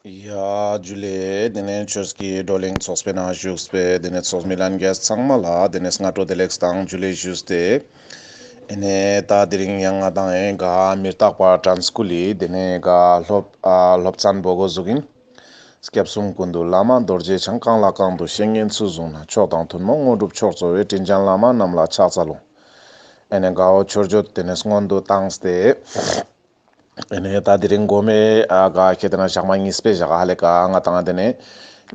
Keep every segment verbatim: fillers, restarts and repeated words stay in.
ཡ་ཇུ་ལེ། དེ་ནས་ཆོས་ཀྱི་བགྲོ་གླེང་ཚོགས་པའི་ནང་བཞུགས་པའི་དེ་ནས་ཚོགས་མི་ལྷན་རྒྱས་ཚང་མ་ལ་དེ་ནས་སྔ་དྲོ་བདེ་ལེགས་དང་ཇུ་ལེ་ཞུས་ཏེ། ཨེ་ནས་ད་དེ་རིང་ཡང་ང་དང་ཨེ་ག་མི་རྟག་པ་དྲན་སྐུལ་ལི་དེ་ནས་ག་སློབ་ཨ་སློབ་ཚན་པོ་འགོ་འཛུགས་ཡིན། སྐྱབས་གསུམ་ཀུན་འདུས་བླ་མ་རྡོ་རྗེ་འཆང་། གང་ལ་གང་འདུལ་བཤེས་གཉེན་ཚུལ་བཟུང་ནས། མཆོག་དང་ཐུན་མོང་དངོས་གྲུབ་མཆོག་སྩོལ་བའི། དྲིན་ཅན་བླ་མ་རྣམས་ལ་ཕྱག་འཚལ་ལོ། ཨེ་ནས་གའོ་མཆོད་བརྗོད་དེ་ནས་སྔོན་དུ་བཏང་སྟེ། ཨེ་ནས་ད་དེ་རིང་མགོ་མའི་ཨ་ག་ཁེ་ཏེ་ན་ཞག་མ་གཉིས་པའི་ཞག་ཧ་ལེ་ཀ་ང་དང་དེ་ནས་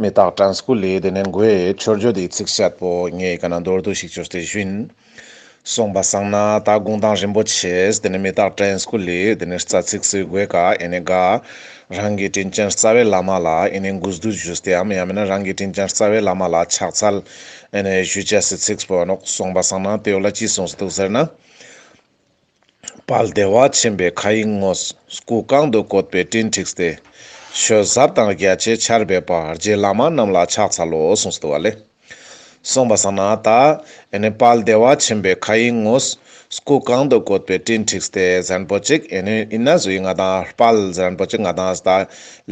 མི་རྟག་དྲན་སྐུལ་ལི་དེ་ནས་མགོའི་མཆོད་བརྗོད་དེ་ཚིགས་བཅད་པོ་ངས་ཀ་ན་མདོར་བསྡུས་ཤིག་བཅོས་ཏེ་ཞུ་ཡིན། སོང་པ་སང་ན་ད་གུང་ཐང་རིན་པོ་ཆེས་དེ་ནས་མི་རྟག་དྲན་སྐུལ་ལི་དེ་ནས་རྩ་ཚིགས་སུ་མགོའི་ཀ་ཨེ་ནས་ག་རང་གི་དྲིན་ཅན་རྩ་བའི་བླ་མ་ལ་ཨེ་ནས་གུས་འདུད་ཞུས་ཏེའམ་ཡང་མིན་ན་རང་གི་དྲིན་ཅན་རྩ་བའི་བླ་མ་ལ་ཕྱག་འཚལ་ཨེ་ནས་ཞུ་ཅེས་སི་ཚིགས་པོ་ནོག་སོང་པ་སང་ན་དེ་བོ་ལ་ཅི་གསུངས་སུ་འདུག་ཟེར་ན། དཔལ་བདེ་བ་ཆེན་པོའི་མཁའ་དབྱིངས་དངོས། སྐུ་གང་དུ་བཀོད་པའི་སྤྲིན་འཁྲིགས་ཏེ། ཆོས་ཟབ་དང་རྒྱ་ཆེའི་ཆར་འབེབས་པ། རྗེ་བླ་མ་རྣམས་ལ་ཕྱག་འཚལ་ལོ་གསུངས་སུ་འདུག་པ་ལེ། སོང་པ་སང་ན་ད་ཨེ་ནས་དཔལ་བདེ་བ་ཆེན་པོའི་མཁའ་དབྱིངས་དངོས། སྐུ་གང་དུ་བཀོད་པའི་སྤྲིན་འཁྲིགས་ཏེ་ཟེར་མཁན་པོ་ཅིག་ཨེ་ནས་ཨིན་ན་ཟུ་ཡི་ང་དང་དཔལ་ཟེར་མཁན་པོ་ཅིག་ང་དང་ད་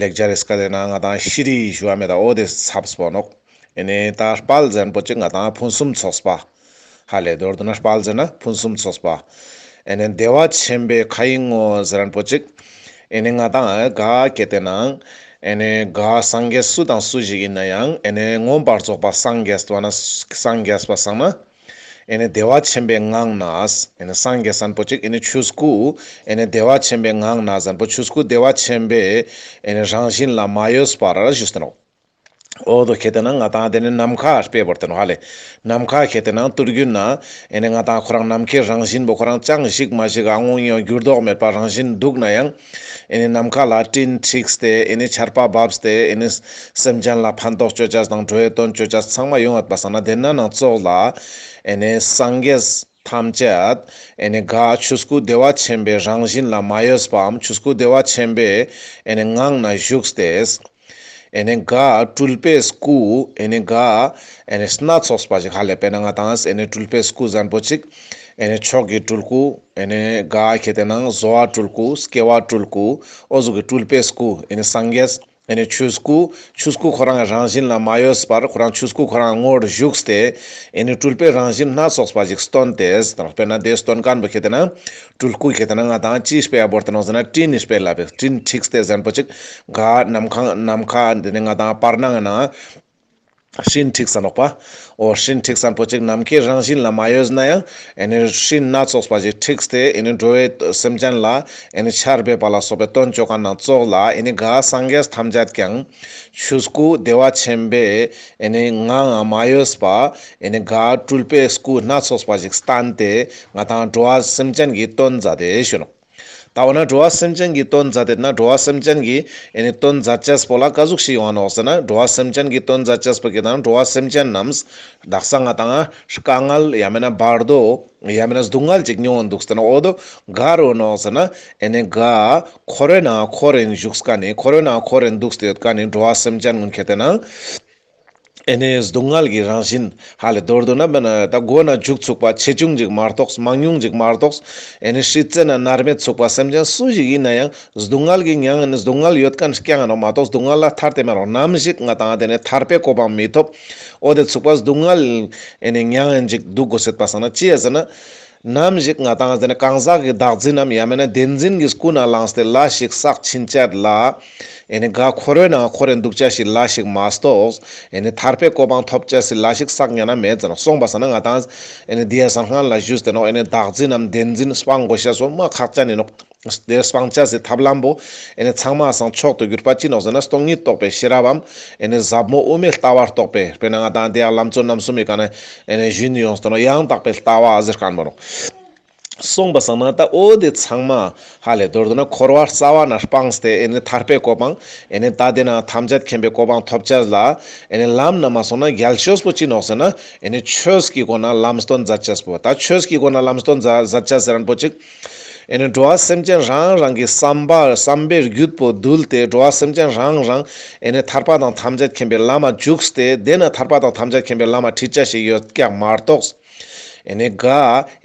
ལེགས་སྦྱར་རི་སྐད་ན་ང་དང་ཤྲཱི་ཞུ་བ་མེད་ད་འོ་དེ་ཚབས་པོ་ནོག་ཨེ་ནས་ད་དཔལ་ཟེར་མཁན་པོ་ཅིག་ང་དང་ཕུན་སུམ་ཚོགས་པ། ཧ་ལེ་མདོར་བསྡུ་ན་དཔལ་ཟེར་ན་ཕུན་སུམ་ཚོགས་པ། ཨེ་ནས་བདེ་བ་ཆེན་པོའི་མཁའ་དབྱིངས་དངོས་ཟེར་མཁན་པོ་ཅིག་ཨེ་ནས་ང་དང་ག་ཁེ་ཏེ་ན་ཨེ་ནས་ག་སངས་རྒྱས་སུ་དང་སུ་ཞིག་ཡིན་ན་ཡང་ཨེ་ནས་མངོན་པར་རྫོགས་པ་སངས་རྒྱས་པ་ན་སངས་རྒྱས་པ་སང་ན་ཨེ་ནས་བདེ་བ་ཆེན་པོའི་ངང་ན་ཨེ་ནས་སངས་རྒྱས་མཁན་པོ་ཅིག་ཨེ་ནས་ཆོས་སྐུ་ཨེ་ནས་བདེ་བ་ཆེན་པོའི་ངང་ན་ཟེར་མཁན་པོ་ཆོས་སྐུ་བདེ་བ་ཆེན་པོའི་ཨེ་ནས་རང་བཞིན་ལ་མ་གཡོས་པར་ཞུས་ཏེ་ནོག་འོ་དོ་ཁེ་ཏེ་ན་ང་དང་དེ་ནས་ནམ་མཁའ་དཔེ་བོར་ཏེ་ནོག་ཧ་ལེ། ནམ་མཁའ་ཁེ་ཏེ་ན་དུར་རྒྱུན་ན་ཨེ་ནས་ང་དང་ཁོ་རང་ནམ་མཁའི་རང་བཞིན་པོ་ཁོ་རང་ཅང་ཞིག་མ་ཞིག་ཨ་ངོ་ཡང་འགྱུར་ལྡོག་མེད་པ་རང་བཞིན་འདུག་ན་ཡང་ཨེ་ནས་ནམ་མཁའ་ལ་སྤྲིན་འཁྲིགས་ཏེ་ཨེ་ནས་ཆར་པ་བབས་ཏེ་ཨེ་ནས་སེམས་ཅན་ལ་ཕན་ཐོགས་ཅོ་ཅེས་དང་འགྲོ་བའི་དོན་ཅོ་ཅེས་ཚང་མ་ཡོང་ཡོད་པ་སང་ན་དེ་ན་ནང་ཙོགས་ལ་ཨེ་ནས་སངས་རྒྱས་ཐམས་ཅད་ཨེ་ནས་ག་ཆོས་སྐུ་བདེ་བ་ཆེན་པོའི་རང་བཞིན་ལ་མ་གཡོས་པའམ་ཆོས་སྐུ་བདེ་བ་ཆེན་པོའི་ཨེ་ནས་ངང་ན་བཞུགས་ཏེ། ཨེ་ནས་ག་སྤྲུལ་པའི་སྐུ་ཨེ་ནས་ག་ཨེ་ནས་སྣ་ཚོགས་པ་ཞིག་ཧ་ལེ་དཔེར་ན་ང་དང་ཨེ་ནས་སྤྲུལ་པའི་སྐུ་ཟེར་མཁན་པོ་ཅིག་ཨེ་ནས་མཆོག་གི་སྤྲུལ་སྐུ་ཨེ་ནས་ག་ཁེ་ཏེ་ན་བཟོ་བ་སྤྲུལ་སྐུ་སྐྱེ་བ་སྤྲུལ་སྐུ་འོ་ཟུག་གི་སྤྲུལ་པའི་སྐུ་ཨེ་ནས་སངས་རྒྱས་ཨེ་ནས་ཆོས་སྐུ་ཆོས་སྐུ་ཁོ་རང་རང་བཞིན་ལ་མ་གཡོས་པར་ཁོ་རང་ཆོས་སྐུ་ཁོ་རང་ངོར་བཞུགས་ཏེ་ཨེ་ནས་སྤྲུལ་པའི་རང་བཞིན་སྣ་ཚོགས་པ་ཞིག་སྟོན་ཏེ་དཔེར་ན་དེ་སྟོན་མཁན་པོ་ཁེ་ཏེ་ན་སྤྲུལ་སྐུ་ཁེ་ཏེ་ན་ང་དང་ཅི་དཔེ་ཡ་བོར་ཏེ་ནོག་ཟེར་ན་སྤྲིན་ནི་དཔེ་ལ་བས་སྤྲིན་འཁྲིགས་ཏེ་ཟེར་མཁན་པོ་ཅིག་ག་ནམ་མཁའ་ནམ་མཁའ་འདི་ནི་ང་དང་བར་སྣང་ན་སྤྲིན་འཁྲིགས་ས་ནོག་པ། འོ་སྤྲིན་འཁྲིགས་ས་པོ་ཅིག་ནམ་མཁའི་རང་བཞིན་ལ་མ་གཡོས་ན་ཡང་ཨེ་ནི་སྤྲིན་སྣ་ཚོགས་པ་ཞིག་འཁྲིགས་ཏེ་ཨེ་ནི་འགྲོ་བའི་སེམས་ཅན་ལ་ཨེ་ནི་ཆར་འབེབས་པ་ལ་སོགས་པའི་དོན་ཅོ་མཁན་ནང་ཙོགས་ལ་ཨེ་ནི་ག་སངས་རྒྱས་ཐམས་ཅད་ཀྱང་ཆོས་སྐུ་བདེ་བ་ཆེན་པོའི་ཨེ་ནི་ངང་ང་མ་གཡོས་པ་ཨེ་ནི་ག་སྤྲུལ་པའི་སྐུ་སྣ་ཚོགས་པ་ཞིག་བསྟན་ཏེ་ང་དང་འགྲོ་བ་སེམས་ཅན་གྱི་དོན་མཛད་དེ་ཞུ་ནོག། ད་འོ་ན་འགྲོ་བ་སེམས་ཅན་གྱི་དོན་མཛད་དེ་ན་འགྲོ་བ་སེམས་ཅན་གྱི་ཨེ་ནི་དོན་མཛད་ཅེས་པོ་ལ་ག་ཟུག་ཞིག་ཡོང་ང་ནོག་ཟེར་ན་འགྲོ་བ་སེམས་ཅན་གྱི་དོན་མཛད་ཅེས་པོ་གི་དང་འགྲོ་བ་སེམས་ཅན་རྣམས་དག་ས་ང་དང་དཀའ་ངལ་ཡང་མེད་ན་བར་དོ་ཡང་མེད་ན་སྡུག་བསྔལ་ཅིག་མྱོང་འདུག་ཟེར་ན་འོ་དོ་ག་རུ་ནོག་ཟེར་ན་ཨེ་ནི་ག་འཁོར་བའི་ནང་འཁོར་རིན་བཞུགས་མཁན་ནི་འཁོར་བའི་ནང་འཁོར་རིན་འདུག་སྟེ་ཡོད་མཁན་ནི་འགྲོ་བ་སེམས་ཅན་ཀུན་ཁྱེར་ཏེ་ན། ཨེ་ནི་སྡུག་བསྔལ་གྱི་རང་བཞིན་ཧ་ལས་མདོར་བསྡུ་ན་མེད་ན་ད་མགོ་ན་མཇུག་ཚུགས་པ་ཆེ་ཆུང་ཅིག་མ་གཏོགས་མང་ཉུང་ཅིག་མ་གཏོགས་ཨེ་ནི་སྲིད་རྩེ་ན་མནར་མེད་ཚུགས་པ་སེམས་ཅན་སུ་ཞིག་ཡིན་ན་ཡང་སྡུག་བསྔལ་གྱི་མྱང་ཨེ་ནི་སྡུག་བསྔལ་ཡོད་མཁན་རྐྱང་ཨིན་ནོག་མ་གཏོགས་སྡུག་བསྔལ་ལ་ཐར་ཏེ་མེད་ནོག། ནམ་ཞིག་ང་དང་དེ་ནི་ཐར་པའི་གོ་འཕང་མི་ཐོབ་འོ་དེ་ཚུགས་པ་སྡུག་བསྔལ་ཨེ་ནི་མྱང་ཨེ་ཅིག་འདུག་དགོས་སེད་པ་སང་ན་ཅི་ཡ་ཟེར་ན། ནམ་ཞིག་ང་དང་ཟེར་ན་གང་ཟག་གི་བདག་འཛིན་ནམ་ཡང་མེད་ན་བདེན་འཛིན་གྱི་སྐུ་ན་ལངས་ཏེ་ལས་ཤིག་བསགས་ཕྱིན་ཆད་ལ། ཨེ་ནི་ག་འཁོར་བའི་ནང་འཁོར་རེ་འདུག་ཅེས་ཤིག་ལས་ཤིག་མ་གཏོགས། ཨེ་ནི་ཐར་པའི་གོ་འཕང་ཐོབ་ཅེས་ཤིག་ལས་ཤིག་བསགས་ཉན་ན་མེད་ཟེར་ན་སོང་པ་སང་ན་ང་དང་ཨེ་ནི་འདི་ཡ་སང་སྔན་ལ་ཞུས་ཏེ་ནོག། ཨེ་ནི་བདག་འཛིན་ནམ་བདེན་འཛིན་སྤང་དགོས་ཤེས་སོ་མ་ཁག་ཅན་ཨིན་ནོག། དེ་སྤང་ཅེས་སི་ཐབས་ལམ་པོ་ཨེ་ནི་ཚང་མ་སང་མཆོག་ཏུ་གྱུར་པ་ཅི་ནོག་ཟེར་ན་སྟོང་ཉིད་རྟོགས་པའི་ཤེས་རབ་བམ་ཨེ་ནི་ཟབ་མོ་དབུ་མའི་ལྟ་བ་རྟོགས་པའི་དཔེར་ན་ང་དང་དེ་ཡང་ལམ་གཙོ་རྣམ་གསུམ་མི་ཀ་ནས་ཨེ་ནི་ཞུན་ཡོངས་ཏེ་ནོག་ཡང་དག་པའི་ལྟ་བ་ཟེར་མཁན་པོ་ནོག། སོང་པ་སང་ན་ད་འོ་དེ་ཚང་མ་ཧ་ལས་མདོར་བསྡུ་ན་འཁོར་བ་རྩ་བ་ན་སྤངས་ཏེ་ཨེ་ནི་ཐར་པའི་གོ་འཕང་ཨེ་ནི་ད་དེ་ན་ཐམས་ཅད་མཁྱེན་པའི་གོ་འཕང་ཐོབ་ཅེས་ལ་ཨེ་ནི་ལམ་ན་མ་སོང་ན་རྒྱལ་ཤོས་པོ་ཅི་ནོག་ཟེར་ན་ཨེ་ནི་ཆོས་ཀྱི་སྒོ་ན་ལམ་སྟོན་མཛད་ཅེས་པོ་ད་ཆོས་ཀྱི་སྒོ་ན་ལམ་སྟོན་མཛད་ཅེས་ཟེར་མཁན་པོ་ཅིག། ཨེ་ནི་འགྲོ་བ་སེམས་ཅན་རང་རང་གི་བསམ་པ་བསམ་པའི་རྒྱུད་པོ་འདུལ་ཏེ་འགྲོ་བ་སེམས་ཅན་རང་རང་ཨེ་ནི་ཐར་པ་དང་ཐམས་ཅད་མཁྱེན་པའི་ལམ་མ་འཇུག་སྟེ་དེ་ན་ཐར་པ་དང་ཐམས་ཅད་མཁྱེན་པའི་ལམ་མ་ཁྲིད་ཅེས་ཤིག་ཡོད་ཀྱང་མ་གཏོགས། ཨེ་ནི་ག་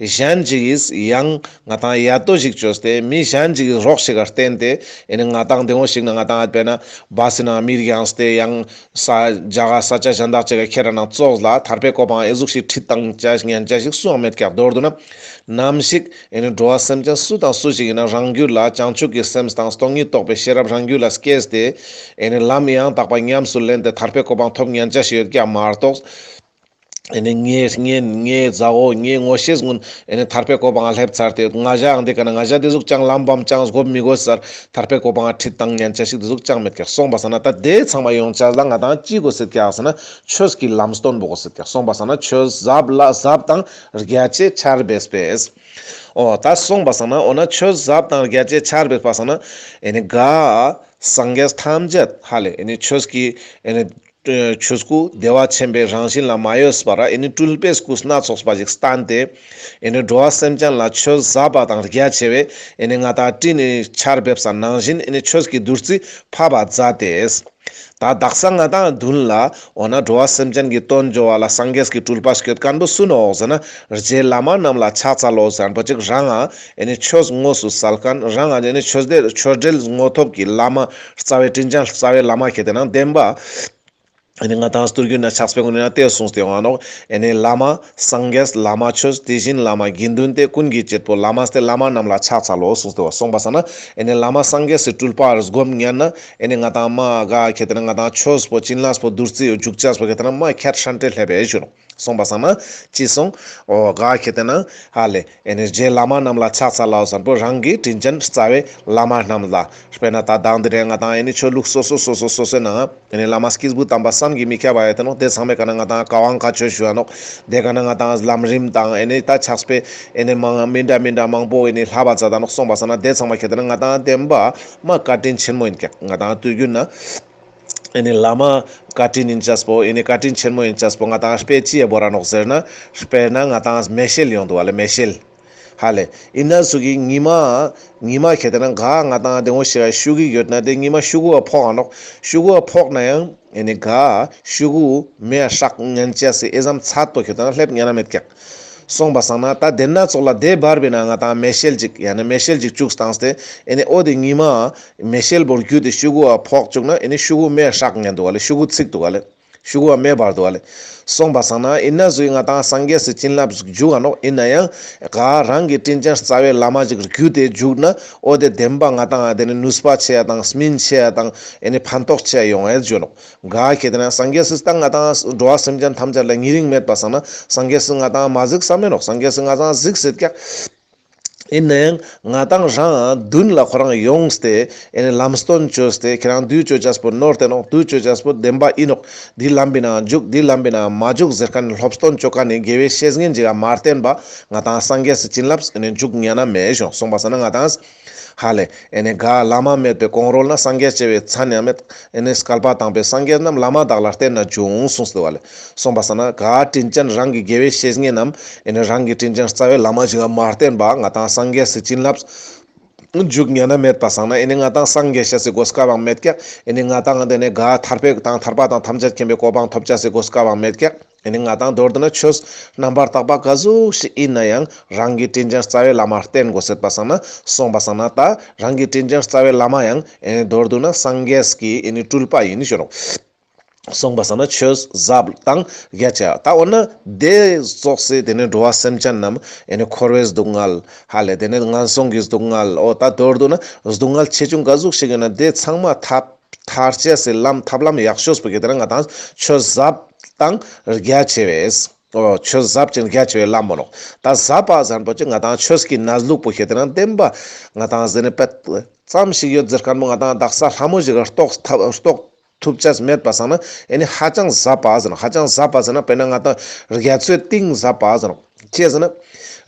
གཞན་ཅིག་གིས་ཡང་ང་ཏང་ཡ་ཏོ་ཞིག་བཅོས་ཏེ་མི་གཞན་ཅིག་གིས་རོགས་ཤིག་ག་བརྟེན་ཏེ་ཨེ་ནི་ང་ཏང་དེ་འོ་ཞིག་ན་ང་ཏང་ཨ་དཔེར་ན་བ་སི་ནང་མི་རྒྱངས་ཏེ་ཡང་ས་རྒྱ་ག་ས་ཆ་གཞན་དག་ཅིག་ག་ཁྱེར་ན་ཙོགས་ལ་ཐར་པའི་གོ་འཕང་ཨེ་ཟུག་ཞིག་ཁྲིད་བཏང་ཅ་ཉན་ཅ་ཞིག་སུའང་མེད་ཀྱག། མདོར་བསྡུ་ན་ནམ་ཞིག་ཨེ་ནི་འགྲོ་བ་སེམས་ཅན་སུ་དང་སུ་ཞིག་ཡིན་ན་རང་རྒྱུད་ལ་བྱང་ཆུབ་ཀྱི་སེམས་དང་སྟོང་ཉིད་རྟོགས་པའི་ཤེས་རབ་རང་རྒྱུད་ལ་སྐྱེས་ཏེ་ཨེ་ནི་ལམ་ཡང་དག་པ་ཉམས་སུ་ལེན་ཏེ་ཐར་པའི་གོ་འཕང་ཐོབ་ཉན་ཅ་ཞིག་ཡོད་ཀྱག་མ་གཏོགས། ཨེ་ནི་ངའི་གཉེན་ངའི་མཛའ་བོ་ངའི་ངོ་ཤེས་ཀུན་ཨེ་ནི་ཐར་པའི་གོ་འཕང་སླེབས་ཚར་ཏེ་ང་ཞའང་དེ་ཀ་ན་ང་ཞ་དེ་ཟུག་ཅང་ལམ་བམ་ཅང་སྒོམ་མི་དགོས་ཟེར་ཐར་པའི་གོ་འཕང་ཁྲིད་བཏང་ཉན་ཅ་ཞིག་དེ་ཟུག་ཅང་མེད་ཀྱག། སོང་པ་སང་ན་ད་དེ་ཚང་མ་ཡོང་ཅ་ལ་ང་ཏང་ཅི་དགོས་སེད་ཀྱག་ཟེར་ན་ཆོས་ཀྱི་ལམ་སྟོན་པོ་དགོས་སེད་ཀྱག། སོང་པ་སང་ན་ཆོས་ཟབ་ལ་ཟབ་དང་རྒྱ་ཆེ་ཆར་འབེབས་པས། འོ་ད་སོང་པ་སང་ན་འོ་ན་ཆོས་ཟབ་དང་རྒྱ་ཆེ་ཆར་འབེབས་པ་སང་ན་ཨེ་ནི་ག་སངས་རྒྱས་ཐམས་ཅད་ཧ་ལེ་ཨེ་ནི་ཆོས་ཀྱི་ཨེ་ནི་ཆོས་སྐུ་བདེ་བ་ཆེན་པོའི་རང་བཞིན་ལ་མ་གཡོས་པར་ཨེ་ནི་སྤྲུལ་པའི་སྐུ་སྣ་ཚོགས་པ་ཞིག་བསྟན་ཏེ་ཨེ་ནི་འགྲོ་བ་སེམས་ཅན་ལ་ཆོས་ཟབ་པ་དང་རྒྱ་ཆེ་བའི་ཨེ་ནི་ང་ཏང་སྤྲིན་ནི་ཆར་འབེབས་ས་ནང་བཞིན་ཨེ་ནི་ཆོས་ཀྱི་བདུད་རྩི་ཕབ་པ་མཛད་དེ། ད་དག་ས་ང་ཏང་མདུན་ལ་འོ་ན་འགྲོ་བ་སེམས་ཅན་གྱི་དོན་བྱ་བ་ལ་སངས་རྒྱས་ཀྱི་སྤྲུལ་པ་སྐྱོད་མཁན་པོ་སུ་ནོག་ཟེར་ན་རྗེ་བླ་མ་རྣམས་ལ་ཕྱག་འཚལ་ལོ་ཟེར་མཁན་པོ་ཅིག་རང་ཨེ་ནི་ཆོས་དངོས་སུ་སལ་མཁན་རང་ཨེ་ནི་ཆོས་འབྲེལ་ཆོས་འབྲེལ་དངོས་ཐོབ་ཀྱི་བླ་མ་རྩ་བའི་དྲིན་ཅན་རྩ་བའི་བླ་མ་ཁེ་ཏེ་ན་བདེན་པ། ཨེ་ནི་ང་ཏང་སྟོད་རྒྱུད་ན་ཕྱག་དཔེ་ཀུན་ན་དེ་གསུངས་ཏེ་ཡོང་ང་ནོག། ཨེ་ནི་བླ་མ་སངས་རྒྱས་བླ་མ་ཆོས་དེ་བཞིན་བླ་མ་དགེ་འདུན་ཏེ་ཀུན་གྱི་གཅེར་བུ་བླ་མ་སྟེ་བླ་མ་རྣམས་ལ་ཕྱག་འཚལ་ལོ་གསུངས་ཏེ་བ། སོང་པ་སང་ན་ཨེ་ནི་བླ་མ་སངས་རྒྱས་སི་སྤྲུལ་པ་སྒོམ་ཉན་ན་ཨེ་ནི་ང་ཏང་མ་ག་ཁེ་ཏེ་ན་ང་ཏང་ཆོས་པོ་བྱིན་རླབས་པོ་བདུད་རྩི་ཡོ་འཇུག་ཅས་པོ་ཁེ་ཏེ་ན་མ་ཁྱད་ཧྲན་ཏེ་སླེབས་པའི་ཞུ་ནོག། སོང་པ་སང་ན་ཅི་སོང་འོ་ག་ཁེ་ཏེ་ན་ཧ་ལེ་ཨེ་ནི་རྗེ་བླ་མ་རྣམས་ལ་ཕྱག་འཚལ་ལོ་ཟེར་མཁན་པོ་རང་གི་དྲིན་ཅན་རྩ་བའི་བླ་མ་རྣམས་ལ་དཔེར་ན་ད་དང་དེ་རིང་ང་ཏང་ཨེ་ནི་ཆོས་ལུགས་སོ་སོ་སོ་སོ་སོ་སོའི་ནང་ཨེ་ནི་བླ་མ་སྐྱེས་བུ་དམ་པ་བསམ་གྱིས་མི་ཁྱབ་པ་ཡོད་དེ་ནོག། དེ་ཚང་མའི་ཀ་ན་ང་ཏང་བཀའ་དབང་བཀའ་ཆོས་ཞུ་བ་ནོག། དེ་ཀ་ན་ང་ཏང་ལམ་རིམ་དང་ཨེ་ནི་ད་ཕྱག་དཔེ་ཨེ་ནི་མང་མི་འདྲ་མི་འདྲ་མང་པོ་ཨེ་ནི་ལྷབ་པ་མཛད་ད་ནོག། སོང་པ་སང་ན་དེ་ཚང་མ་ཁེ་ཏེ་ན་ང་ཏང་བདེན་པ་མ་བཀའ་དྲིན་ཆེན་མོ་ཡིན་ཀྱག། ང་ཏང་སྟོད་རྒྱུད་ན་ཨེ་ནི་བླ་མ་བཀའ་དྲིན་ཡིན་ཅས་པོ་ཨེ་ནི་བཀའ་དྲིན་ཆེན་མོ་ཡིན་ཅས་པོ་ང་ཏང་དཔེ་ཅི་ཡ་བོར་ར་ནོག་ཟེར་ན་དཔེར་ན་ང་ཏང་མེ་ཤེལ་ཡོང་འདུག་བ་ལེ་མེ་ཤེལ། ཧ་ལེ། ཨིན་ན་ཟུག་གི་ཉི་མ། ཉི་མ་ཁེ་ཏེ་ན་ག་ང་ཏང་དེ་ངོ་ཤེས་ཤུ་གུ་ཡོད་ན་དེ་ཉི་མ་ཤུ་གུ་བ་ཕོག་ཨ་ནོག། ཤུ་གུ་བ་ཕོག་ན་ཡང་ཨེ་ནི་ག་ཤུ་གུ་མེ་ཧྲག་ཉན་ཅས་སི་ཨེ་ཙམ་ཚད་པོ་ཁེ་ཏེ་ན་སླེབས་ཉན་ན་མེད་ཀྱག། སོང་པ་སང་ན་ད་དེ་ན་ཙོགས་ལ་དེ་བར་བེ་ན་ང་ཏང་མེ་ཤེལ་ཅིག་ཡང་ན་མེ་ཤེལ་ཅིག་བཅུག་བཏང་སྟེ་ཨེ་ནི་འོ་དེ་ཉི་མ་མེ་ཤེལ་བོར་རྒྱུ་དེ་ཤུ་གུ་བ་ཕོག་བཅུག་ན་ཨེ་ནི་ཤུ་གུ་མེ་ཧྲག་ཉན་འདུག་བ་ལེ་ཤུ་གུ་ཚིག་འདུག་བ་ལེ། ཤུ་གུ་བ་མེ་བར་དུ་བ་ལེ། སོང་པ་སང་ན་ཨིན་ན་ཟུག་ང་ཏང་སངས་རྒྱས་སི་བྱིན་རླབས་འཇུག་ག་ནོག། ཨིན་ན་ཡང་ག་རང་གི་དྲིན་ཅན་རྩ་བའི་བླ་མ་ཅིག་རྒྱུད་དེ་འཇུག་ན་འོ་དེ་བདེན་པ་ང་ཏང་དེ་ནི་ནུས་པ་ཆེ་ཡ་དང་སྨིན་ཆེ་ཡ་དང་ཨེ་ནི་ཕན་ཐོགས་ཆེ་ཡ་ཡོང་ཡ་འཇུག་ནོག། ག་ཁེ་ཏེ་ན་སངས་རྒྱས་སི་ད་ང་ཏང་འགྲོ་བ་སེམས་ཅན་ཐམས་ཅད་ལ་ཉེ་རིང་མེད་པ་སང་ན་སངས་རྒྱས་སི་ང་ཏང་མ་གཟིགས་ས་མེད་ནོག། སངས་རྒྱས་སི་ང་ཏང་གཟིགས་སེད་ཀྱག། ཨིན་ན་ཡང་ང་ཏང་རང་མདུན་ལ་ཁོ་རང་ཡོངས་ཏེ་ཨེ་ནི་ལམ་སྟོན་བཅོས་ཏེ་ཁྱེད་རང་དུས་བཅོ་ཅས་པོ་ནོར་ཏེ་ནོག། དུས་བཅོ་ཅས་པོ་བདེན་པ་ཨིན་ནོག། འདི་ལམ་པེ་ན་འཇུག། འདི་ལམ་པེ་ན་མ་འཇུག་ཟེར་མཁན་ནི་སློབ་སྟོན་བཅོ་མཁན་ནི་དགེ་བའི་བཤེས་གཉེན་ཅིག་ག་མ་བརྟེན་པ་ང་ཏང་སངས་རྒྱས་སི་བྱིན་རླབས་ཨེ་ནི་འཇུག་ཉན་ན་མེད་ཞོག། སོང་པ་སང་ན་ང་ཏང་ཧ་ལེ་ཨེ་ནི་ག་བླ་མ་མེད་པའི་གོང་རོལ་ན་སངས་རྒྱས་བྱ་བའི་མཚན་ཡང་མེད། ཨེ་ནི་བསྐལ་པ་དང་པོའི་སངས་རྒྱས་རྣམས་བླ་མ་དག་ལ་བརྟེན་ནས་བྱུང་གསུངས་ཏེ་བ་ལེ། སོང་པ་སང་ན་ག་དྲིན་ཅན་རང་གི་དགེ་བའི་བཤེས་གཉེན་རྣམས་ཨེ་ནི་རང་གི་དྲིན་ཅན་རྩ་བའི་བླ་མ་ཞིག་ག་མ་བརྟེན་པ་ང་ཏང་སངས་རྒྱས་སི་བྱིན་རླབས་འཇུག་ཉན་ན་མེད་པ་སང་ན་ཨེ་ནི་ང་ཏང་སངས་རྒྱས་ཤེས་སི་གོ་སྐབས་བང་མེད་ཀྱག། ཨེ་ནི་ང་ཏང་དེ་ནི་ག་ཐར་པའི་དང་ཐར་པ་དང་ཐམས་ཅད་མཁྱེན་པའི་གོ་འཕང་ཐོབ་ཅས་སི་གོ་སྐབས་བང་མེད་ཀྱག། ཨེ་ནི་ང་ཏང་མདོར་བསྡུ་ན་ཆོས་རྣམ་པར་དག་པ་ག་ཟུག་ཞིག་ཨིན་ན་ཡང་རང་གི་དྲིན་ཅན་རྩ་བའི་བླ་མ་བརྟེན་དགོས་ཟེར་པ་སང་ན་སོང་པ་སང་ན་ད་རང་གི་དྲིན་ཅན་རྩ་བའི་བླ་མ་ཡང་ཨེ་ནི་མདོར་བསྡུ་ན་སངས་རྒྱས་ཀྱི་ཨེ་ནི་སྤྲུལ་པ་ཡིན་ཞུ་ནོག། སོང་པ་སང་ན་ཆོས་ཟབ་དང་རྒྱ་ཆེ་ད་འོ་ན་དེ་ཙོགས་སེ་དེ་ནི་འགྲོ་བ་སེམས་ཅན་རྣམས་ཨེ་ནི་འཁོར་བའི་སྡུག་བསྔལ་ཧ་ལེ་དེ་ནི་ངན་སོང་གི་སྡུག་བསྔལ་འོ་ད་མདོར་བསྡུ་ན་སྡུག་བསྔལ་ཆེ་ཆུང་ག་ཟུག་ཞིག་ཡོད་ན་དེ་ཚང་མ་ཐར་ཐར་ཅས་སི་ལམ་ཐབས་ལམ་ཡག་ཤོས་པོ་ཁེ་ཏེ་ན་ང་ཏང་ཆོས་ཟབ་དང་རྒྱ་ཆེ་བས། འོ་ཆོས་ཟབ་ཅིང་རྒྱ་ཆེ་བའི་ལམ་མོ་ནོག། ད་ཟབ་པ་ཟེར་མཁན་པོ་ཅིག་ང་ཏང་ཆོས་ཀྱི་གནས་ལུགས་པོ་ཁེ་ཏེ་ན་བདེན་པ་ང་ཏང་ཟེར་ནི་པད་ཙམ་ཞིག་ཡོད་ཟེར་མཁན་པོ་ང་ཏང་དག་ས་ལྷ་མོ་ཞིག་ག་རྟོགས་ཐབས་རྟོགས་ཐུབ་ཅས་མེད་པ་སང་ན་ཨེ་ནི་ཧ་ཅང་ཟབ་པ་ཟེར་ནོག། ཧ་ཅང་ཟབ་པ་ཟེར་ན་དཔེར་ན་ང་ཏང་རྒྱ་མཚོའི་གཏིང་ཟབ་པ་ཟེར་ནོག། ཅི་ཟེར་ན།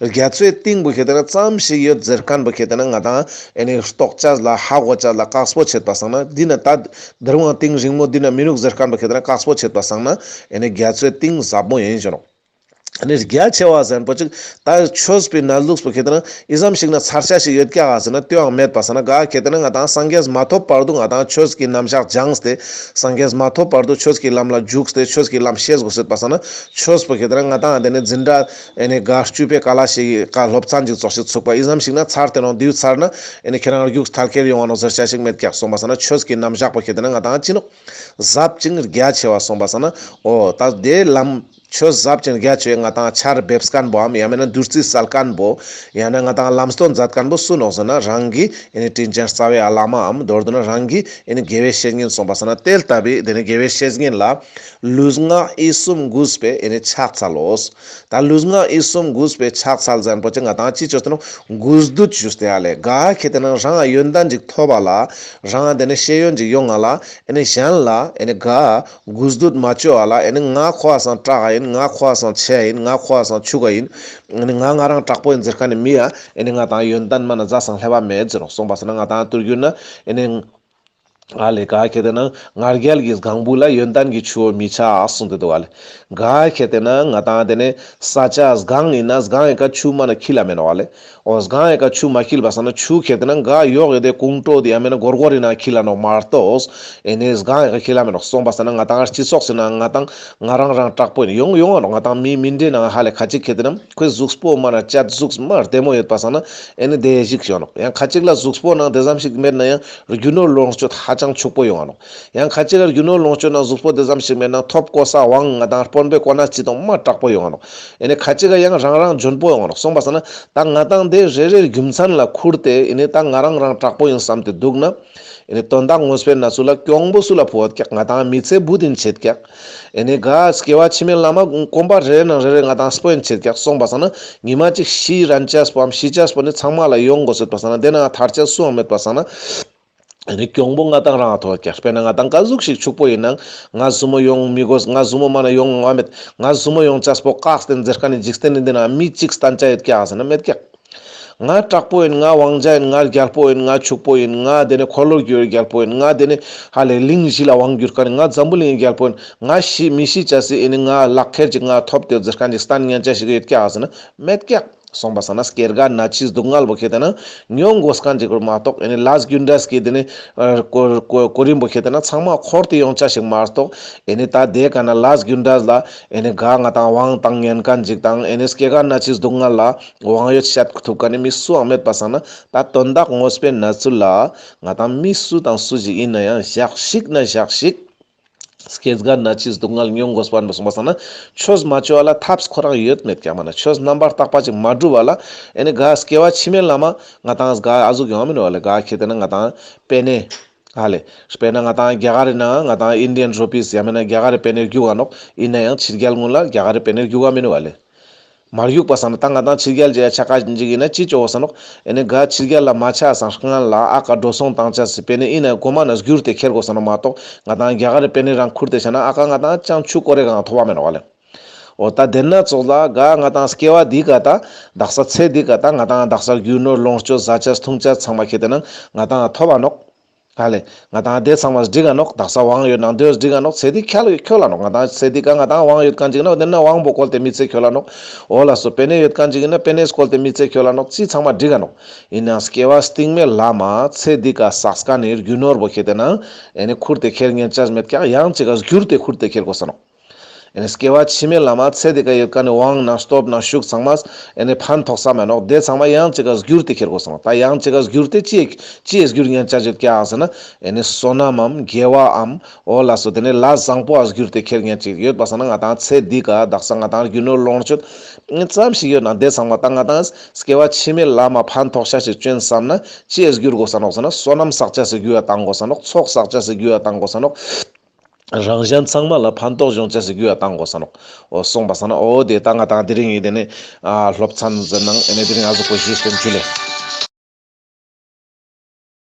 རྒྱ་མཚོའི་གཏིང་པོ་ཁེ་ཏེ་ན་ཙམ་ཞིག་ཡོད་ཟེར་མཁན་པོ་ཁེ་ཏེ་ན་ང་ཏང་ཨེ་ནི་རྟོགས་ཅས་ལ་ཧ་གོ་ཅས་ལ་དཀགས་པོ་ཆེད་པ་སང་ན་འདི་ན་ད་དེ་རུང་གཏིང་རིང་མོ་འདི་ན་མི་ནུག་ཟེར་མཁན་པོ་ཁེ་ཏེ་ན་དཀགས་པོ་ཆེད་པ་སང་ན་ཨེ་ནི་རྒྱ་མཚོའི་གཏིང་ཟབ་མོ་ཡིན་ཞུ་ནོག། ཨ་ནི་རྒྱ་ཆེ་བ་ཟེར་པོ་ཅིག་ད་ཆོས་པའི་གནས་ལུགས་པོ་ཁེ་ཏེ་ན་ཨི་ཙམ་ཞིག་ན་ཚར་ཆ་ཞིག་ཡོད་ཀྱག་ཟེར་ན་ཏེའང་མེད་པ་སང་ན། ག་ཁེ་ཏེ་ན་ང་ཏང་སངས་རྒྱས་མ་ཐོབ་བར་དུ་ང་ཏང་ཆོས་ཀྱི་རྣམ་གཞག་སྦྱངས་ཏེ། སངས་རྒྱས་མ་ཐོབ་བར་དུ་ཆོས་ཀྱི་ལམ་ལ་འཇུག་སྟེ་ཆོས་ཀྱི་ལམ་ཤེས་དགོས་ཟེར་པ་སང་ན། ཆོས་པོ་ཁེ་ཏེ་ན་ང་ཏང་དེ་ནི་འཛིན་གྲྭ་ཨེ་ནི་ག་བཅུ་པའི་ཀ་ལ་ཞིག་ག་སློབ་ཚན་ཅིག་ཙོགས་ཤིག་ཚུགས་པ་ཨི་ཙམ་ཞིག་ན་ཚར་ཏེ་ནོག་དེའུ་ཚར་ན་ཨེ་ནི་ཁྱེད་རང་རྒྱུགས་ཐལ་ཁེར་ཡོང་བ་ནོག་ཟེར་ཆ་ཞིག་མེད་ཀྱག་སོང་པ་སང་ན། ཆོས་ཀྱི་རྣམ་གཞག་པོ་ཁེ་ཏེ་ན་ང་ཏང་ཅི་ནོག་ཟབ་ཅིང་རྒྱ་ཆེ་བ་སོང་པ་སང་ན། འོ་ད་དེ་ལམ་ཆོས་ཟབ་ཅིང་རྒྱ་ཆེ་བའི་ང་ཏང་ཆར་འབེབས་མཁན་པོའམ་ཡང་མེད་ན་བདུད་རྩི་སལ་མཁན་པོ། ཡང་ན་ང་ཏང་ལམ་སྟོན་མཛད་མཁན་པོ་སུ་ནོག་ཟེར་ན། རང་གི་ཨེ་ནི་དྲིན་ཅན་རྩ་བའི་བླ་མའམ་མདོར་བསྡུ་ན་རང་གི་ཨེ་ནི་དགེ་བའི་བཤེས་གཉེན་སོང་པ་སང་ན། དེ་ལྟ་བུའི་དེ་ནི་དགེ་བའི་བཤེས་གཉེན་ལ་ལུས་ངག་ཡིད་གསུམ་གུས་པས་ཨེ་ནི་ཕྱག་འཚལ་ལོ། ད་ལུས་ངག་ཡིད་གསུམ་གུས་པས་ཕྱག་འཚལ་ཟེར་མཁན་པོ་ཅིག་ང་ཏང་ཅི་ཅོས་ཏེ་ནོག་གུས་འདུད་ཞུས་ཏེ། ཨ་ལེ་ག་ཁེ་ཏེ་ན་རང་ཡོན་ཏན་ཅིག་ཐོབ་པ་ལ། རང་དེ་ནི་ཤེས་ཡོན་ཅིག་ཡོང་ང་ལ། ཨེ་ནི་གཞན་ལ་ཨེ་ནི་ག་གུས་འདུད་མ་ཅོ་བ་ལ། ཨེ་ནི་ང་ཁོ་བ་སང་དྲག་ཡིན། ང་ཁོ་བ་སང་ཆེ་ཡིན། ང་ཁོ་བ་སང་ཕྱུག་ག་ཡིན། ཨེ་ནི་ང་ང་རང་དྲག་པོ་ཡིན་ཟེར་མཁན་ནི་མི་ཡ་ཨེ་ནི་ང་ཏང་ཡོན་ཏན་མ་ན་ཟ་སང་ལྷེ་བ་མེད་ཟེར་ནོག་སོང་པ་སང་ན། ང་ཏང་ཐུར་གུ་ན་ཨེ་ནི་ཨ་ལེ་ག་ཁེ་ཏེ་ན་ང་རྒྱལ་གྱི་སྒང་བུ་ལ་ཡོན་ཏན་གྱི་ཆུ་བོ་མི་ཆགས་གསུངས་ཏེ་འདུག་ཨ་ལེ། ག་ཁེ་ཏེ་ན་ང་ཏང་དེ་ནི་ས་ཆ་སྒང་ཡིན་ན་སྒང་ཡི་ཀ་ཆུ་མ་ན་འཁྱིལ་ལ་མེད་ནོག་ཨ་ལེ། འོ་སྒང་ཡི་ཀ་ཆུ་མ་འཁྱིལ་པ་སང་ན་ཆུ་ཁེ་ཏེ་ན་ག་ཡོག་ཡོད་དེ་ཀུང་ཀྲོ་དེ་ཡང་མེད་ན་སྒོར་སྒོར་ཡིན་ན་འཁྱིལ་ལ་ནོག་མ་གཏོགས་ཨེ་ནི་སྒང་ཡི་ཀ་འཁྱིལ་ལ་མེད་ནོག་སོང་པ་སང་ན། ང་ཏང་སྤྱི་ཚོགས་སི་ནང་ང་ཏང་ང་རང་རང་དྲག་པོ་ཡིན་ཡོང་ཡོང་ང་ནོག་ང་ཏང་མི་མི་འདྲེ་ནང་ཧ་ལེ་ཁ་ཅིག་ཁེ་ཏེ་ན་ཁོའི་གཟུགས་པོ་མ་ན་སྤྱད་གཟུགས་མ་བདེ་མོ་ཡོད་པ་སང་ན་ཨེ་ནི་དེ་ཞིག་ཡོང་ནོག་ཡང་ཁ་ཅིག་ལ་གཟུགས་པོ་ནང་དེ་ཙམ་ཞིག་མེད་ན་ཡང་རྒྱུ་ནོར་ལོངས་སྤྱོད་ཧ་ཅང་ཕྱུག་པོ་ཡོང་ང་ནོག་ཡང་ཁ་ཅིག་ག་རྒྱུ་ནོར་ལོངས་སྤྱོད་ནང་གཟུགས་པོ་དེ་ཙམ་ཞིག་མེད་ན་ཐོབ་གོ་ས་དབང་ང་ཏང་དཔོན་པོའི་གོ་གནས་ཅི་དང་མ་དྲག་པོ་ཡོང་ང་ནོག་ཨེ་ནི་ཁ་ཅིག་ག་ཡང་རང་རང་འཇོན་པོ་ཡོང་ང་ནོག་སོང་པ་སང་ན་ད་ང་ཏང་དེ་རེ་རེའི་རྒྱུ་མཚན་ལ་ཁུར་ཏེ་ཨེ་ནི་ད་ང་རང་རང་དྲག་པོ་ཡིན་བསམ་སྟེ་འདུག་ན། ཨེ་ནི་དོན་དག་ངོས་པོའི་ནང་ཚུལ་ལ་གྱོང་པོ་སུ་ལ་ཕོག་ཀྱག་ང་ཏང་མི་ཚེ་འབུ་དིན་ཆེད་ཀྱག་ཨེ་ནི་ག་སྐྱེ་བ་ཕྱི་མའི་ལམ་མ་གོམ་པ་རེ་རེ་ནང་རེ་རེ་ང་ཏང་སྤོ་ཡིན་ཆེད་ཀྱག་སོང་པ་སང་ན། ཉི་མ་གཅིག་ཤི་རན་ཆས་པོའམ་ཤི་ཆས་པོ་ནི་ཚང་མ་ལ་ཡོང་དགོས་ཟེར་པ་སང་ན། དེ་ན་ཐར་ཆས་སུའང་མེད་པ་སང་ན། ཨེ་ནི་གྱོང་པོ་ང་ཏང་རང་ཐོག་ཀྱག་དཔེར་ན་ང་ཏང་ག་ཟུག་ཞིག་ཕྱུག་པོ་ཡིན་ནང་ང་ཟུ་མོ་ཡོང་མི་དགོས། ང་ཟུ་མོ་མ་ན་ཡོང་ང་མེད། ང་ཟུ་མོ་ཡོང་ཆས་པོ་བཀག་སྟེ་ཟེར་མཁན་ནི་འཇིག་རྟེན་ནི་འདི་ན་མི་གཅིག་བསྟན་ཆ་ཡོད་ཀྱག་ཟེར་ན་མེད་ཀྱག་ང་དྲག་པོ་ཡིན། ང་དབང་ཆ་ཡིན། ང་རྒྱལ་པོ་ཡིན། ང་ཕྱུག་པོ་ཡིན། ང་དེ་ནི་འཁོར་ལོ་བསྒྱུར་རྒྱལ་པོ་ཡིན། ང་དེ་ནི་ཧ་ལས་གླིང་བཞི་ལ་དབང་བསྒྱུར་མཁན་ཡིན། ང་འཛམ་བུ་གླིང་རྒྱལ་པོ་ཡིན། ང་ཤི་མི་ཤི་ཆ་སི་ཨེ་ནི་ང་ལག་ཁྱེར་ཅིག་ང་ཐོབ་སྟེ་ཟེར་མཁན་ཅིག་བསྟན་ཉན་ཆ་ཞིག་ཡོད་ཀྱག་ཟེར་ན་མེད་ཀྱག་སོང་པ་སང་ན་སྐྱེ་རྒ་ན་འཆིའི་སྡུག་བསྔལ་པོ་ཁེ་ཏེ་ན་མྱོང་དགོས་མཁན་ཅིག་མ་གཏོགས་ཨེ་ནི་ལས་རྒྱུ་འབྲས་ཀྱི་དེ་ནི་ཨ་གོ་གོ་གོ་རིམ་པོ་ཁེ་ཏེ་ན་ཚང་མ་འཁོར་ཏེ་ཡོང་ཆ་ཞིག་མ་གཏོགས་ཨེ་ནི་ད་དེ་ག་ན་ལས་རྒྱུ་འབྲས་ལ་ཨེ་ནི་ག་ང་ཏང་དབང་བཏང་ཉན་མཁན་ཅིག་དང་ཨེ་ནི་སྐྱེ་རྒ་ན་འཆིའི་སྡུག་བསྔལ་ལ་དབང་ཡོད་བཤད་ཐུབ་མཁན་ནི་མི་སུའང་མེད་པ་སང་ན། ད་དོན་དག་ངོས་པོའི་ནང་ཚུལ་ལ་ང་ཏང་མི་སུ་དང་སུ་ཞིག་ཡིན་ན་ཡང་ཞག་ཞིག་ན་ཞག་ཞིག་སྐྱེ་རྒ་ན་འཆིའི་སྡུག་བསྔལ་མྱོང་དགོས་པ་ཡིན་པ་སོང་པ་སང་ན། ཆོས་མ་ཅོ་བ་ལ་ཐབས་ཁོ་རང་ཡོད་མེད་ཀྱང་མ་ན་ཆོས་རྣམ་པར་དག་པ་ཅིག་མ་སྒྲུབ་པ་ལ་ཨེ་ནི་ག་སྐྱེ་བ་ཕྱི་མའི་ལམ་མ་ང་ཏང་ག་ཨ་ཟུག་ཡོང་མིན་བ་ལེ། ག་ཁེ་ཏེ་ན་ང་ཏང་པེ་ནེ་ཧ་ལེ་དཔེར་ན་ང་ཏང་རྒྱ་གར་རི་ནང་ང་ཏང་ཨིན་ཌི་ཡན་རུ་པིས་ཡང་མེད་ན་རྒྱ་གར་རི་པེ་ནེ་རྒྱུག་ག་ནོག་ཡིན་ན་ཡང་ཕྱི་རྒྱལ་ངུན་ལ་རྒྱ་གར་རི་པེ་ནེ་རྒྱུག་ག་མིན་བ་ལེ། མ་རྒྱུག་པ་སང་ན་ད་ང་ཏང་ཕྱི་རྒྱལ་ཅིག་ཡ་ཆ་ཀ་ཅིག་ཡིན་ན་ཅི་ཅོ་གོས་ས་ནོག་ཨེ་ནི་ག་ཕྱི་རྒྱལ་ལ་མ་ཆ་སང་སྔན་ལ་ཨ་ཀ་འགྲོ་སོང་བཏང་ཆ་སི་པེ་ནེ་ཡིན་ན་གོ་མ་ན་བསྒྱུར་ཏེ་ཁྱེར་གོས་ས་ནོག་མ་གཏོགས་ང་ཏང་རྒྱ་གར་རི་པེ་ནེ་རང་ཁུར་ཏེ་ཆ་ན་ཨ་ཀ་ང་ཏང་ཅང་ཆུ་ཀོ་རེ་གང་ཐོབ་བ་མེད་ནོག་བ་ལེ། འོ་ད་དེ་ན་ཙོགས་ལ་ག་ང་ཏང་སྐྱེ་བ་འདི་ག་ད་དག་ས་ཚེ་འདི་ག་ད་ང་ཏང་དག་ས་རྒྱུ་ནོར་ལོངས་སྤྱོད་ཟ་ཆ་འཐུང་ཆ་ཚང་མ་ཁེ་ཏེ་ན་ང་ཏང་ཐོབ་བ་ནོག་ཧ་ལེ། ང་ཏང་དེ་ཚང་མ་འགྲིག་ག་ནོག་དག་ས་དབང་ཡོད་ནང་དེ་འགྲིག་ག་ནོག་ཚེ་འདི་ཁྱོད་ཁྱོད་ལ་ནོག་ང་ཏང་ཚེ་འདི་ག་ང་ཏང་དབང་ཡོད་མཁན་ཅིག་ན་དེ་ན་དབང་པོ་བཀོལ་ཏེ་མི་ཚེ་ཁྱོད་ལ་ནོག་འོ་ལ་སོ་པེ་ནེ་ཡོད་མཁན་ཅིག་ན་པེ་ནེ་བཀོལ་ཏེ་མི་ཚེ་ཁྱོད་ལ་ནོག་ཅི་ཚང་མ་འགྲིག་ག་ནོག་ཡིན་ནའང་སྐྱེ་བ་སྟིང་མའི་ལམ་མ་ཚེ་འདི་ག་བསགས་མཁན་ནི་རྒྱུ་ནོར་བོ་ཁེ་ཏེ་ན་ཨེ་ནི་ཁུར་ཏེ་ཁྱེར་ཉན་ཆ་མེད་ཀྱང་ཡང་ཅིག་ག་བསྒྱུར་ཏེ་ཁུར་ཏེ་ཁྱེར་གོས་ས་ནོག་ཨེ་ནི་སྐྱེ་བ་ཕྱི་མའི་ལམ་མ་ཚེ་འདི་ག་ཡོད་མཁན་ནི་དབང་ནང་སྟོབས་ནང་ཤུགས་ཚང་མ་ཨེ་ནི་ཕན་ཐོགས་ས་མེད་ནོག་དེ་ཚང་མ་ཡང་ཅིག་ག་བསྒྱུར་ཏེ་ཁྱེར་གོས་ས་ནོག་ད་ཡང་ཅིག་ག་བསྒྱུར་ཏེ་ཅི་ཅི་ཡེ་བསྒྱུར་ཉན་ཆ་ཅིག་ཀྱང་ཟེར་ན་ཨེ་ནི་བསོད་ནམས་འམ་དགེ་བའམ་འོ་ལ་སོ་དེ་ནི་ལས་བཟང་པོ་ཨ་བསྒྱུར་ཏེ་ཁྱེར་ཉན་ཅིག་ཡོད་པ་སང་ན་ང་ཏང་ཚེ་འདི་ག་དག་ས་ང་ཏང་རྒྱུ་ནོར་ལོངས་སྤྱོད་ཙམ་ཞིག་ཡོད་ན་དེ་ཚང་མ་ད་ང་ཏང་སྐྱེ་བ་ཕྱི་མའི་ལམ་མ་ཕན་ཐོགས་ཤ་ཞིག་ཅོ་ཡིན་བསམ་ན་ཅི་ཡེ་བསྒྱུར་གོས་ས་ནོག་ཟེར་ན་བསོད་ནམས་བསགས་ཆ་སི་རྒྱུ་ཡ་བཏང་གོས་ས་ནོག་ཚོགས་བསགས་ཆ་སི་རྒྱུ་ཡ་བཏང་གོས་ས་ནོག་རང་གཞན་ཚང་མ་ལ་ཕན་ཐོགས་འབྱུང་ཆ་སི་རྒྱུ་ཡ་བཏང་གོས་ས་ནོག་འོ་སོང་པ་སང་ན་འོ་དེ་ད་ང་ཏང་དེ་རིང་ཡི་དེ་ནི་ཨ་སློབ་ཚན་ཟེར་ནང་ཨེ་ནི་དེ་རིང་ཨ་ཟུག་པོ་ཞུས་ཏེ་འཇུ་ལེ།